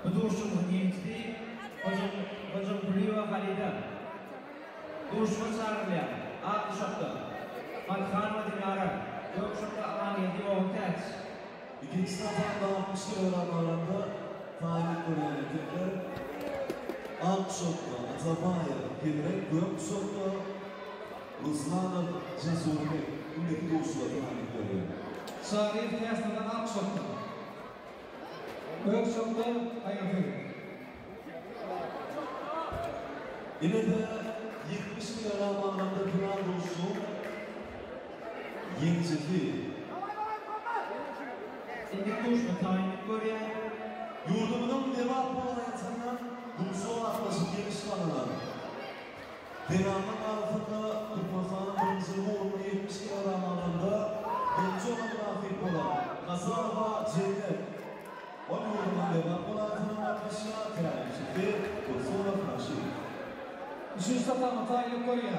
Bu duşuşygyň ýeňijisi Hojamkulyýewa Halida. Duşuşyga çagyrylýar. Ak guşakda, Malyhanowa Dinara, gök guşakda Amangeldi Ogultäç. Ikinji sapanda 60 kilogram agramda taýynlyk görýän erkekler ak guşakda Atabaýew Hezret, gök guşakda Ruslanow Jasurbek indiki duşuşyga taýynlyk görýär. Çaryýew Täçnazar ak guşakda, gök guşakda Aýansöýün. Ine-de 70 kilogram agramda final duşuşygyň ýeňijisi. Indiki duşuşyga taýynlyk görýär. Ýurdumyzyň Lebap welaýatyndan duşuşyga gatnaşyp ýeňiş gazanan zenanlaryň arasynda Türkmenistanyň birinjiligi ugrunda 70 kilogram agramda birinji orna mynasyp bolan Hasanowa Jennet. Ol ýurdumyzyň Lebap welaýatyndan gatnaşýar, tälimçisi Tursunow Raşid. Üçünji tapgyra taýynlyk görýär.